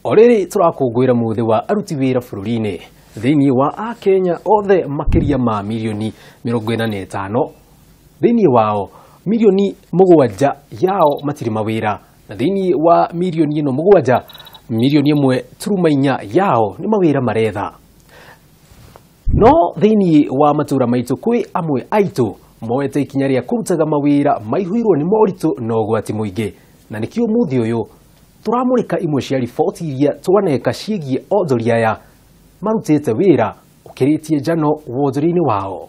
O rĩrĩ tũrakũngũĩra mũthĩ wa aruti wĩra bũrũri-inĩ thĩinĩ wa akenya othe makĩria ma mirioni 45, thĩinĩ wao mirioni 7 yao matirĩ mawĩra, na thĩinĩ wa mirioni ĩno 7, mirioni 1.4 yao nĩ mawĩra maretha. No thĩinĩ wa matũra maitũ kwĩ amwe aitũ moete ikinya rĩa kũrutaga mawĩra maihũirwo nĩ moritũ na ũgwati mũingĩ, na nĩkĩo mũthĩ ũyũ tũramũrĩka imwe cia riboti iria twaneka ciĩgiĩ onjoria aya marutĩte wĩra ũkĩrĩtie njano wonjoria-inĩ wao.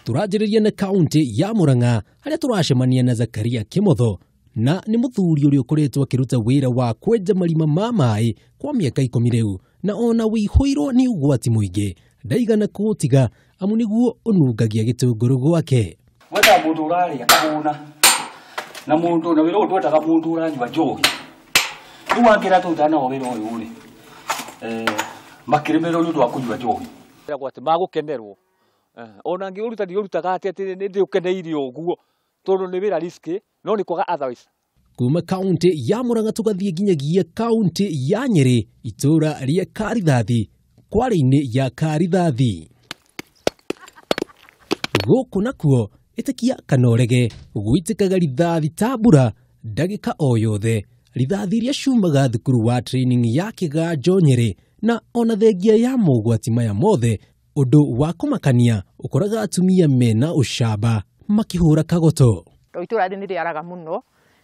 Tũranjĩrĩria na kaunti ya Murang'a harĩa tũracemania na Zakaria Kimotho, na nĩ mũthuri ũrĩa ũkoretwo akĩruta wĩra wa kwenja marima ma maĩ kwa mĩaka 10 rĩu, na ona wĩihũirwo nĩ ũgwati mũingĩ ndaigana kũũtiga amu nĩguo ũnungagia gĩtũngũrũ gwake. Wethaga mũndũ ũrarĩa kahũna na mũndũ na wĩra ũyũ ndwendaga mũndũ ũranyua njohi. Rĩu angĩra tũrutaga nao wĩra ũyũ rĩ, makĩrĩmĩrĩrwo nĩ ũndũ wa kũnyua njohi. Ĩragwo atĩ magũkenerwo. Ona ngĩũruta ndiũrutaga atĩ atĩ nĩ ndĩũkeneire ũguo tondũ nĩ wĩra risky, no nĩ kwaga otherwise. Kuma kaunti ya Murang'a tũgathiĩ nginyagia kaunti ya Nyĩrĩ, itũũra rĩa Karithathi, kwarĩ-inĩ ya Karithathi. Gũkũ nakuo ĩtĩkia kana ũrege, gũitĩkaga rithathi ta mbura ndagĩka o yothe, rithathi iria ciumaga thukuru wa training ya Kĩganjo Nyĩrĩ, na ona thengia ya mogwati maya mothe, ũndũ wa kũmakania ũkoraga atumia mena ũcamba makĩhũra kagoto. To itũra rĩ nĩ rĩaraga mũno,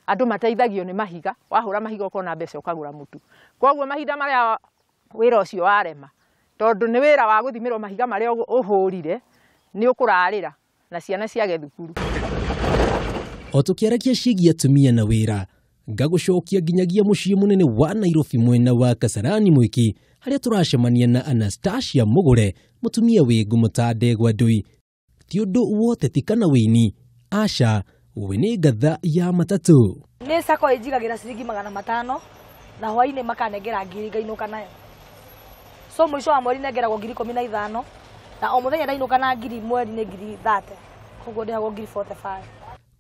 andũ mateithagio nĩ mahiga, wahũra mahiga ũkona mbeca ũkagũra mũtu. Koguo mahinda marĩa wĩra ũcio warema, tondũ nĩ wĩra wa gũthimĩrwo mahiga marĩa ũhũrire, nĩ ũkũrarĩra na ciana ciage thukuru. O tũkĩaragia ciĩgiĩ atumia na wĩra, ngagũcokia nginyagia mũciĩ mũnene wa Nairobi mwena wa Kasarani Mwiki, harĩa tũracemania na Anastasia Mũgũre, mũtumia wĩ ngumo ta ndegwa ndũi. Ti ũndũ woteti kana wĩini, aca, we nĩ ngatha ya matatũ. Nĩ sacco ĩnjigagĩra ciringi 500 na hwainĩ makanengera ngiri ngainũka nayo. So mũico wa mweri nengeragwo ngiri 15 na o mũthenya ndainũka na ngiri mweri nĩ ngiri 30. Koguo ndĩhagwo ngiri 45.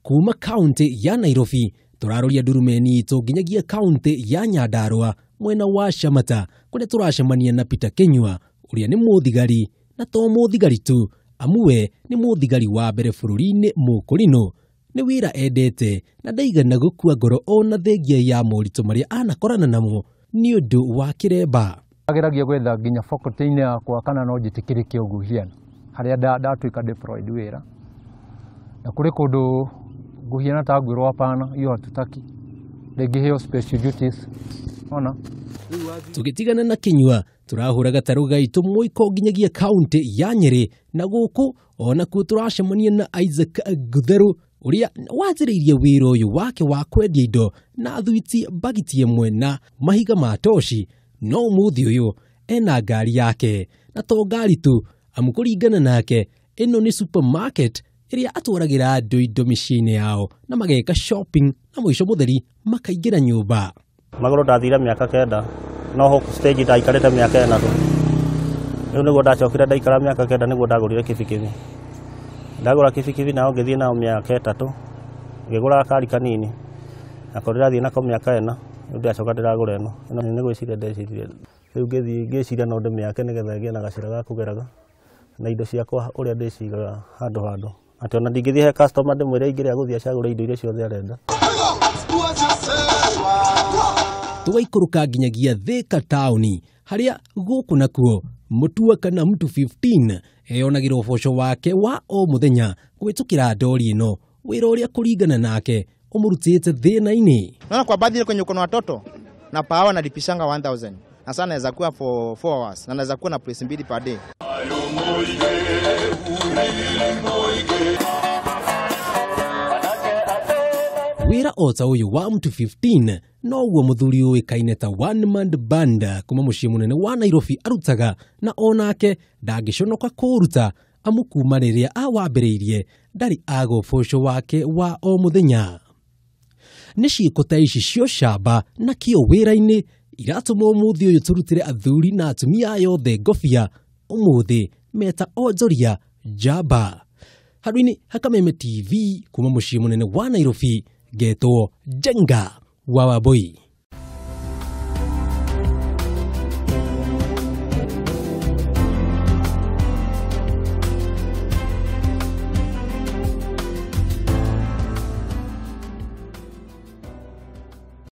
Kuma kaunti ya Nairobi tũraroria ndurumeni itũ nginyagia kaunti ya Nyandarua mwena wa Shamata, kũrĩa tũracemania na Peter Kinyua ũrĩa nĩ mũthigari, na to mũthigari tu, amu we nĩ mũthigari wa mbere bũrũri-inĩ mũkũrinũ. Nĩ wĩra endete na ndaigana gũkua ngoro ona thengia ya moritũ marĩa anakorana namo nĩ ũndũ wa kĩremba. Ageragia gwetha nginya faculty-inĩ yakwa kana no njĩtĩkĩrĩke ũguo hiana harĩa ndatuĩka deployed wĩra, na kũrĩ kũndũ nguhiana ta ngwĩrwo hapana, hiyo hatutaki, rĩngĩ heo special duties. Ona tũgĩtigana na Kinyua tũrahũra gatarũ gaitũ mũiko nginyagia kaunti ya Nyĩrĩ, na gũkũ onakuo tũracemania na Isaac Ngutherũ ũrĩa wanjĩrĩirie wĩra ũyũ wake wa kwendia indo na thuiti bagiti ĩmwe na mahiga ma toci, no ũmũthĩ ũyũ ena ngari yake, na to ngari tu, amu kũringana nake ĩno nĩ supermarket ĩrĩa atwaragĩra andũ indo mĩciĩ-inĩ yao na mageka shopping na mũico mũtheri makaingĩra nyũmba. Magũrũ ndathire mĩaka 9, no hope stage ndaikarĩte mĩaka 4 tu. Rĩu nĩguo ndacokire ndaikara mĩaka 9 nĩguo ndagũrire kibikibi. Ndagũra kibikibi nao ngĩthiĩ nao mĩaka 3, ngĩgũra gakari kanini, nako ndĩrathiĩ nako mĩaka 4, rĩu ndacoka ndĩragũra ĩno. Ĩno nĩ gwĩciria ndecirie. Rĩu ngĩthiĩ ngĩciria no ndĩmĩake nĩgetha ĩgĩe na gacĩra ga kũgeraga na indo ciakwa ũrĩa ndĩcigaga handũ handũ. Atĩ ona ndingĩthiĩ he customer ndĩmwĩre aingĩre agũthiĩ acagũre indo iria ciothe arenda. Tũgaikũrũka nginyagia Thika taũni harĩa gũkũ nakuo mũtua kana mtu 15 eyonagĩra ũboco wake wa o mũthenya kũhĩtũkĩra ndori ĩno, wĩra ũrĩa kũringana nake ũmũrutĩte thĩna-inĩ. Naona kwa baadhi kwenye uko na watoto na pawa nalipishanga 1000 na sana naweza kuwa for 4 hours na naweza kuwa na place 2 per day. Wĩra o ta ũyũ wa mtu 15 noguo mũthuri ũĩkaine ta one man band kuma mũciĩ mũnene wa Nairobi arutaga, na onake ndangĩconoka kũũruta amu kuma rĩrĩa awambĩrĩirie ndarĩ aga ũboco wake wa o mũthenya. Nĩ ciĩko ta ici cia ũcamba na kĩo wĩra-inĩ iratũma ũmũthĩ ũyũ tũrutĩre athuri na atumia aya othe ngobia ũmũthĩ meta onjoria njamba. Handũ-inĩ ha Kameme TV kuma mũciĩ mũnene wa Nairobi, Ngetwo Njenga wa Wambui.